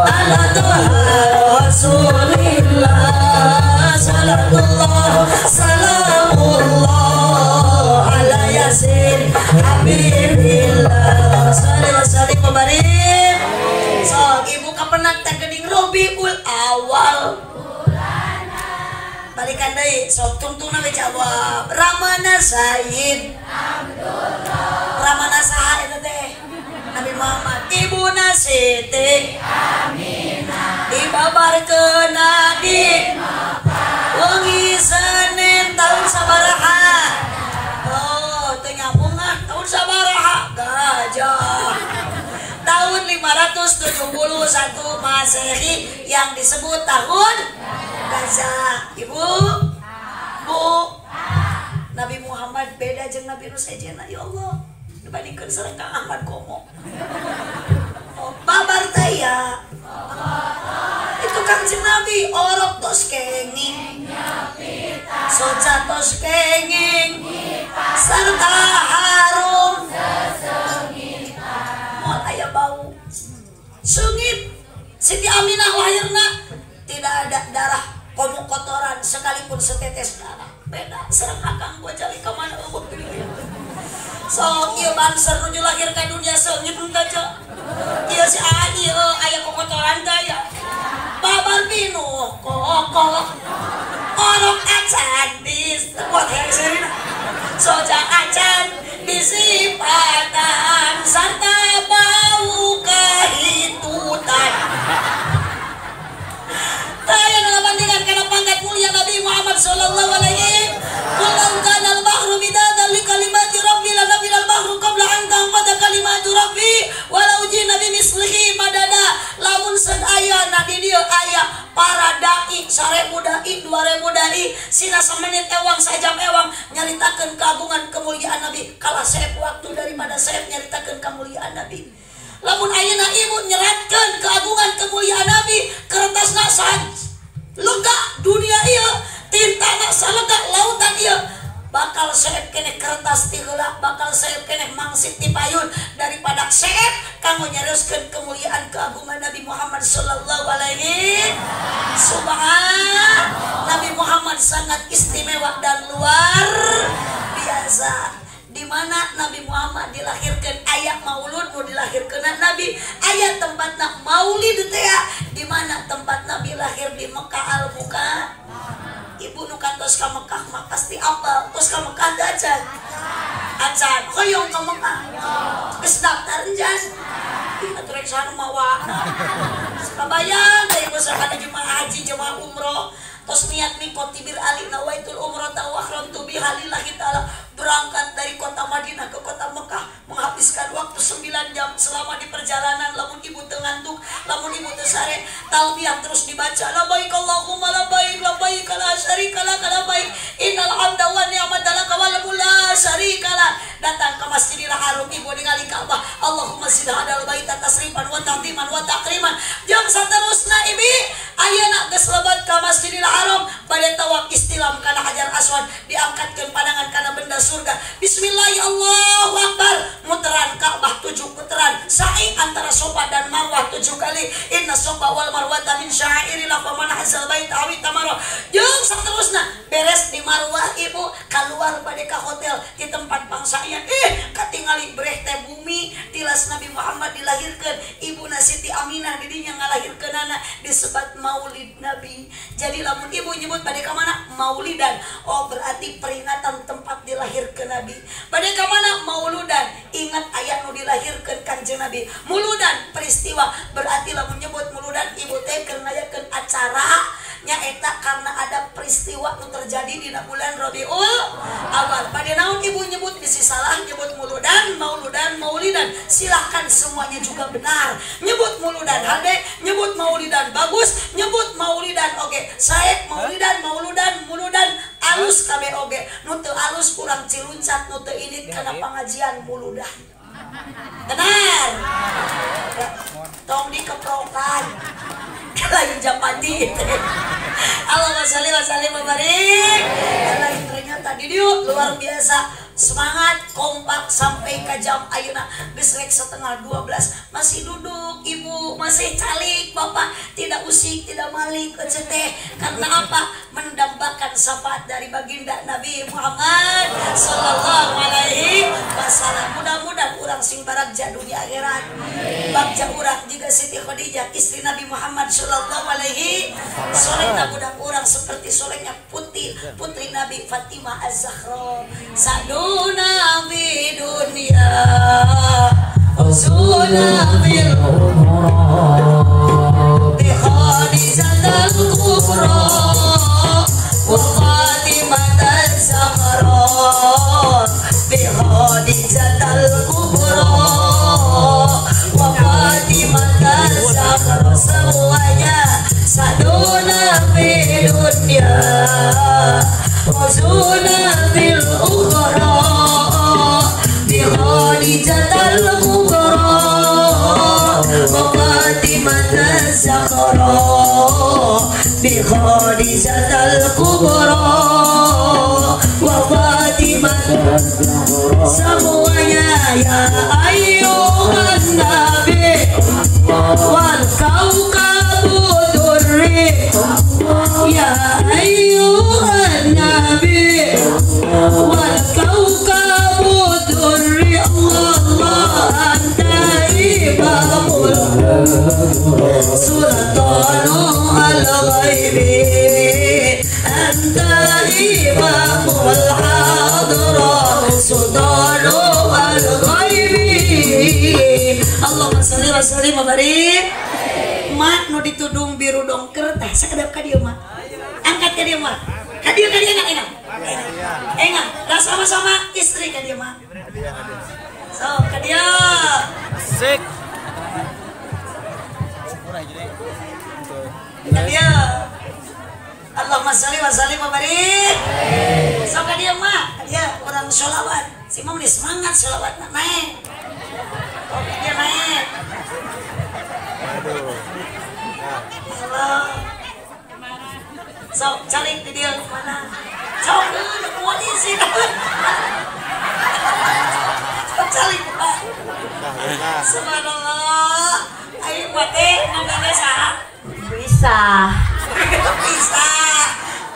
ala Tuhan Rasulillah salatullah salamullah ala Yasin Habibillah salli wa sallim wa barik. Sok ibu kapenak teh geuning Rabiul Awal balikan deui sok tungtungna we jawab Ramana Sayyid Abdullah Ramana saha eta teh Nabi Muhammad ibuna Siti Aminah dibabarkeun di wengi Senin tahun sabaraha oh teu nyambung ah tahun sabaraha gajah tahun 571 Masehi yang disebut tahun gajah. Ibu Bu Nabi Muhammad beda jeung Nabi nu sejenna ya Allah dibandingkeun sareng Kang Ahmad Komo. Oh, babar teh ya itu Kangjeng Nabi orok tos kenging soca tos kenging serta harum moal aya bau sengit. Siti Aminah lahirna tidak ada darah komo kotoran sekalipun setetes darah. Beda serang akang gua cari ka mana eueuh pilih. Sok ieu banser nuju lahir ka dunia seungit aja. Ieu si ieu aya kokotoran teh ya. Babar pinuh kokok orok acan di buat yang serina. dai sina samenit ewang sajam ewang nyaritakeun keagungan kemuliaan Nabi kalah seep waktu daripada seep nyaritakeun kemuliaan Nabi. Lamun ayeuna ibu nyeratkeun keagungan kemuliaan Nabi kertasna lega dunia ieu tintana salega lautan ieu bakal seep keneh kertas ti heula bakal seep keneh mangsit ti payun daripada seep kanggo nyarioskeun kemuliaan keagungan Nabi Muhammad sallallahu alaihi subhan. Nabi Muhammad sangat istimewa dan luar biasa. Di mana Nabi Muhammad dilahirkan ayat maulud nu dilahirkeun Nabi ayat tempatna maulid teh di mana tempat Nabi lahir di Mekah al Muka. Ibu nu kantos ka Mekah mah pasti apal tos ka Mekah teh acan acan hoyong ka Mekah geus daftar enjan ih atuh rek sana mawa kabayang teh ibu sakana jemaah haji jemaah umroh tos niat mikot tibir ali nawaitul umrata wa ahramtu biha lillahi ta'ala berangkat dari kota Madinah ke kota Mekah menghabiskan waktu 9 jam selama di perjalanan lamun ibu teu ngantuk lamun ibu teu sare talbiyah terus dibaca labbaik Allahumma labbaik labbaik la syarika lak labbaik innal hamda wa ni'mata lak wal mulk la syarika lak. Datang ke Masjidil Haram ibu ningali Ka'bah Allahumma zid hadal baita tasrifan wa ta'ziman wa takriman jeung saterusna ibi ayeuna geus lebat ka Masjidil Haram bade tawaf istilam kana Hajar Aswad diangkatkeun pandangan kana benda surga bismillahirrahmanirrahim Allahu Akbar muteran Ka'bah 7 puteran sa'i antara Sofa dan Marwah 7 kali inna Sofa wal Marwata min sya'airillah faman hazal baita awi tamara jeung saterusna beres di Marwah ibu keluar bade ka hotel di tempat pangsaian katingali breh teh bumi tilas Nabi Muhammad dilahirkeun ibuna Siti Aminah didinya ngalahirkeunana disebat Maulid Nabi. Jadi lamun ibu nyebut bade ka mana maulidan oh berarti peringatan tempat dilahirkeun Nabi. Bade ka mana mauludan ingat ayat nu dilahirkeun Kanjeng Nabi. Muludan peristiwa berarti lamun nyebut muludan ibu teh keur ngayakeun acara nyaeta karena ada peristiwa nu terjadi dina bulan Rabiul Awal. Bade naon ibu nyebut bisi salah nyebut muludan mauludan maulidan silahkan semuanya juga benar. Nyebut muludan hade nyebut maulidan bagus nyebut maulidan oge sae maulidan mauludan muludan alus kabeh oge nu teu alus kurang ciluncat nu teu init kana pangajian muludan. Benar tong dikeprokan lain japati. Allahumma sholli wa sallim wa barik. Ternyata di dieu luar biasa semangat kompak sampai ke jam ayeuna geus rek 11:30 masih duduk ibu masih calik bapak tidak usik tidak malik teh karena apa mendambakan syafaat dari baginda Nabi Muhammad sallallahu alaihi wasallam. Mudah-mudahan urang sing baragja dunia akhirat bagja urang juga Siti Khadijah istri Nabi Muhammad sallallahu alaihi solehna budak urang seperti solehnya putri Nabi Fatimah Az-Zahra. Saduna bi dunia usuna bil bi Khadijatul Kubra wa Fatimah Az-Zahra bi Khadijatul Kubra wa Fatimah Az-Zahra semuanya saduna bi dunia wasuna bil ukhra bi Khadijatul Kubra wa Fatimah Az-Zahra bi Khadijatul Kubra wa Fatimah semuanya ya ayyuhan nabi wal kawkabu durri ya ayyuhan nabi wal kawkabu durri Allah Allah anta imamul sultanu al-ghaibi anta imamul hadra sultanu al-ghaibi. Allahumma sholli wa sallim wa barik. Mak nu ditudung biru dongker tah sakedap ka dieu mak angkat ka dieu mak ka dieu enggak enggak enggak dah sama-sama istri ka dieu mak so ka dieu asik ka dieu. Allahumma sholli sholli wa sallim wa barik. Sok ka dieu mah, dia urang sholawat. Si mah meni semangat sholawatna naik. Oke dia naik. Aduh. Allah. Sok calik di dieu mana? Sok udah kuat isi. Sok calik Pak. Subhanallah. Ayo buat teh ngomongnya saha? Bisa. Bisa.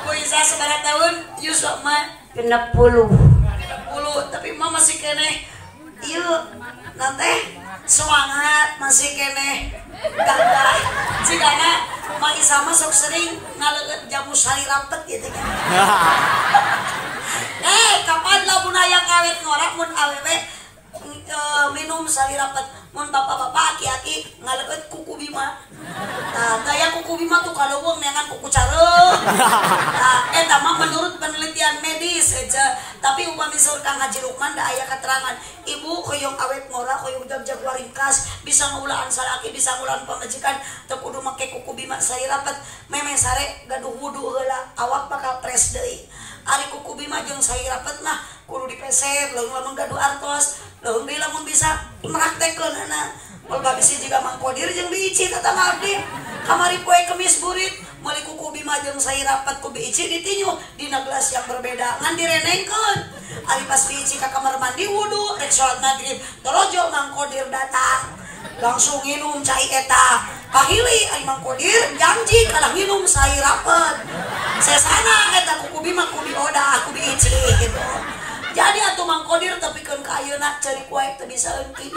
Bisa sabaraha tahun Yusuf mah? 60. 60, tapi mah masih keneh. Ieu nanti semangat masih keneh gagah. Jigana Mak Isa mah sok sering ngaleueut jamu sari rampet gitu kan. Kapan lamun hayang awet ngora mun awewe minum sari rampet, mun bapak-bapak aki-aki ngaleueut kuku bima. Tah gaya kuku bima tuh kaleuweung neangan kuku careung. Tah eta mah menurut penelitian medis aja. Tapi upami saur Kang Haji Lukman da aya keterangan, ibu hoyong awet ngora, hoyong jagjag waringkas, bisa ngulaan salaki, bisa ngulaan pamajikan, teu kudu make kuku bima sari rampet, memeh sare gaduh wudu heula, awak bakal fresh deui. Ari kuku bima jeung sari rampet mah kudu dipeser, leuweung lamun gaduh artos, leuweung deui lamun bisa meraktekeunana. Moal babisi jiga Mang Kodir jeung Bi Ici tetangga abdi. Kamari poe Kemis burit, meuli kuku bima jeung sari rapat ku Bi Ici ditinju dina gelas yang berbeda ngan direnengkeun. Ari pas Bi Ici ka kamar mandi wudu rek salat maghrib, torojo Mang Kodir datang. Langsung nginum cai eta. Kahili ari Mang Kodir janji kalah nginum sari rapet. Sesana eta kuku bima ku Bi Oda ku Bi Ici gitu. Jadi atuh Mang Kodir tepikeun ka ayeuna ceurik wae teu bisa eungki.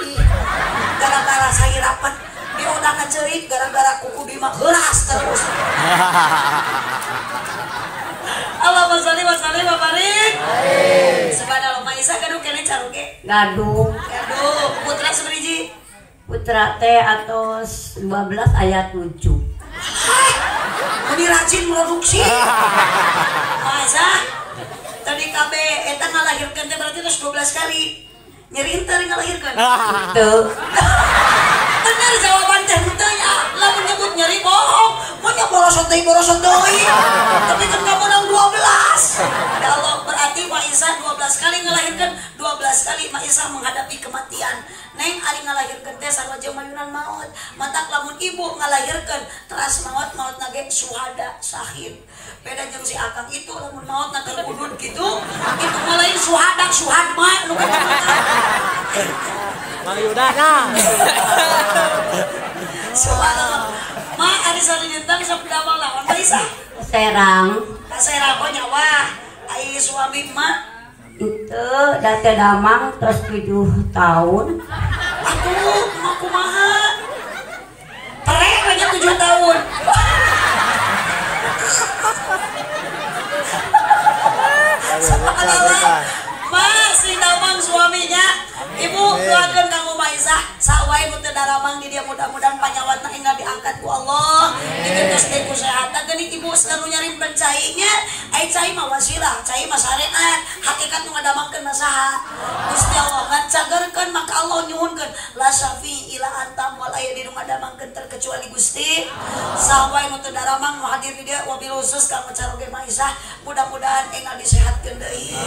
Gara-gara sari rapet Bi Oda ngaceurik gara-gara kuku bima heuras terus. Allahumma sholli wa sallim wa barik. Subhanallah, Ma Isa gaduh keneh caroge? Gaduh. Gaduh. Putra sabariji? Putra teh atos 12 ayat 7. Meni rajin produksi. Masa tadi KB eta ngalahirkeun teh berarti terus 12 kali. Nyeri henteu ngalahirkeun? Henteu. Bener jawaban teh henteu nya. Lamun nyebut nyeri bohong. Mun nya borosot deui. Tapi kan kamu menang 12. Ya Allah, berarti Ma Isa 12 kali ngalahirkeun, 12 kali Ma Isa menghadapi kematian. Neng ari ngalahirkeun teh sarua jeung mayunan maut. Matak lamun ibu ngalahirkeun teras maut, maut nage suhada sahid. Beda jeung si akang itu lamun maut na keur udud gitu, itu mah lain suhada suhadma nu kitu. Mang Yuda nah. Subhanallah. Ma ari sadinten sok damel lawan Ma Isa? Serang. Ka Serang oh nyawa. Ai suami mah Itu da teu damang terus 7 tahun. Atuh, mah kumaha? Perek aja 7 tahun. Subhanallah. Masih damang suaminya. Ibu doakeun kanggo Ma Isah sawae nu teu daramang di dia mudah-mudahan panyawatna enggal diangkat ku Allah. Digentos deui ku sehatan geuning ibu anu nyarimpen cai nya. Ai cai mah wasilah, cai mah syariat. Hakikat nu ngadamangkeun mah saha? Gusti Allah ngan cagerkeun maka Allah nyuhunkeun la syafi ila anta moal aya di nu ngadamangkeun terkecuali Gusti. Sawae nu teu daramang nu hadir di dia wabil khusus kanggo caroge Ma Isah mudah-mudahan enggal disehatkeun deui.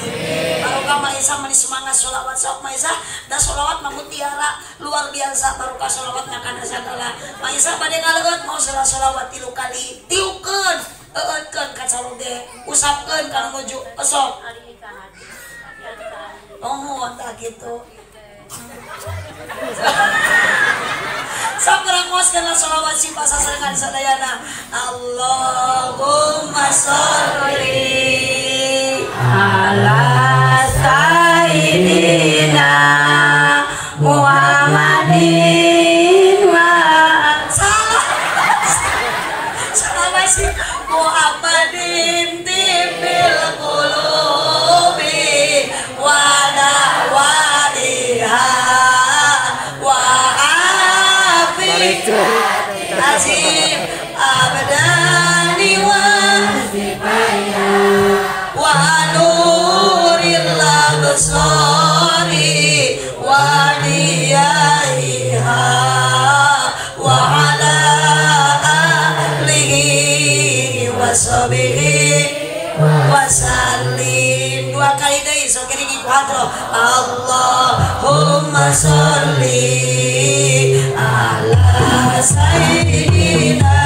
Barokah Ma Isah meni semangat sholawat sok Ma Isah. Da sholawat mah mutiara luar biasa barokah sholawat ngakana sagala. Ma Isah bade ngaleueut mau sholawat 3 kali. Tiukeun, eueutkeun ka caroge, usapkeun ka nu nuju esok. Oh, tah kitu. Sabarang moskeun sholawat si pasasarengan sadayana. Allahumma sholli ala sayyidina Muhammadin wa salah sih Muhammadin tibil qulubi wa dawaiha wa afi azim abdani wa wa nuril absari wa diyaiha wa ala alihi wa sahbihi. sallim. Dua kali deui sok iringi ku hadroh. Allahumma sholli ala sayyidina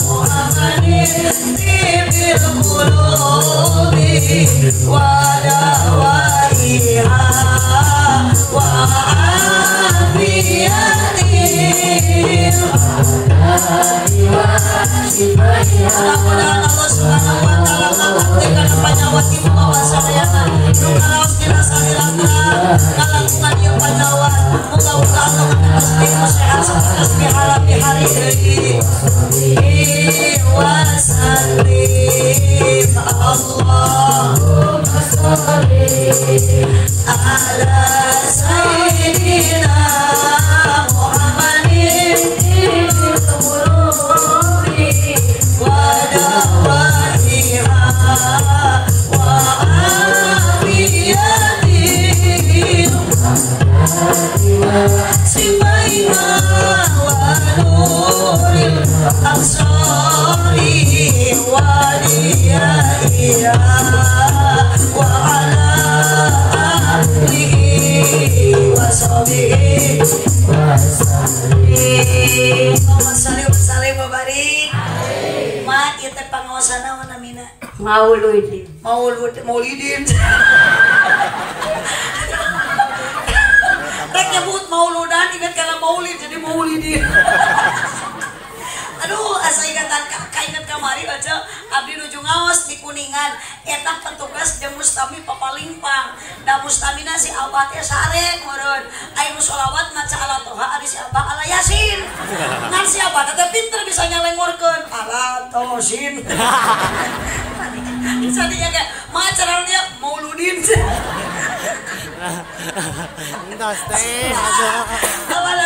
Muhammadin tibbil qulubi wa dawaiha wa afiyatin. Mudah-mudahan Allah Subhanahu wa taala ngabuktikan panyawa ibu bapak sadayana nu karaos dina salirana ngalangkungan ieu panyawa. Muga-muga Allah ngabuktikan nu sehat sapertos miharap di hari deui. Wa sallim Allahumma sholli ala sayyidina Muhammadin wa dawaiha wa afiyatin sifaiha wa nuril absari wa diyaiha wa ala alihi wa sahbihi wa sallim. Allahumma sholli wa barik. Ma ieu teh pangaosan naon namina? Mauludin. Maulud, maulidin. Rek nyebut mauludan ingat kana maulid jadi maulidin. Aduh, asa ingatan kainget kamari aja abdi nuju ngaos di Kuningan. Eta petugas jeung mustami papalingpang. Da mustamina si Abah teh sare meureun. Aya nu sholawat maca ala toha ari si Abah ala yasin. Ngan si Abah teh pinter bisa nyalengorkeun ala tosin. Sadinya kayak maca dia mauludin. Entos teh. Awal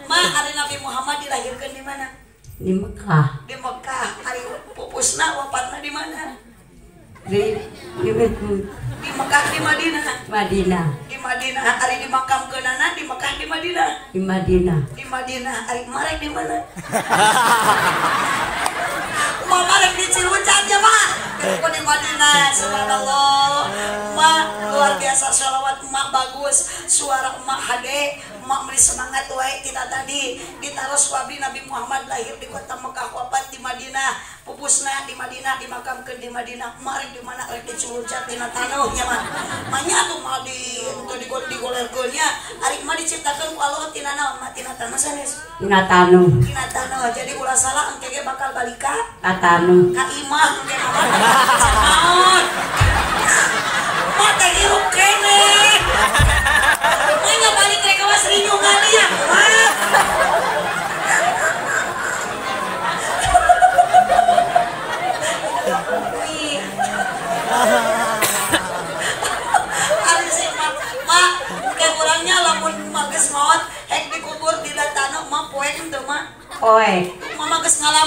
ma ari Nabi Muhammad dilahirkeun di mana? Di Mekah. Di Mekah. Hari pupusna wafatna di mana? Di Mekah di Madinah. Madinah. Di Madinah. Hari dimakamkeunana di Mekah di Madinah. Di Madinah. Di Madinah. Hari marek di mana? Mama rek di Ciluncat ya, Pak. Kok di Madinah, subhanallah. Mak luar biasa sholawat emak bagus, suara emak hade, emak beri semangat wae kita tadi. Ditaros wabi Nabi Muhammad lahir di kota Mekah, wafat di Madinah, pupusna di Madinah, dimakamkeun di Madinah. Emak rek di mana rek di Ciluncat dina taneuh nya mah. Manya atuh mah di teu digolerkeun nya. Ari emak diciptakeun ku Allah tina naon? Mah tina taneuh sanes. Tina taneuh. Tina taneuh. Jadi ulah salah engke ge bakal balik ka taneuh. Ka imah engke mah. Naon? Mah teh hirup keneh. Mah balik rek kawas rinyungan ya. Mah. Ari si mah ke urangnya lamun mah geus maot hek dikubur di taneuh mah poek henteu mah. Poek. Mama geus ngalaman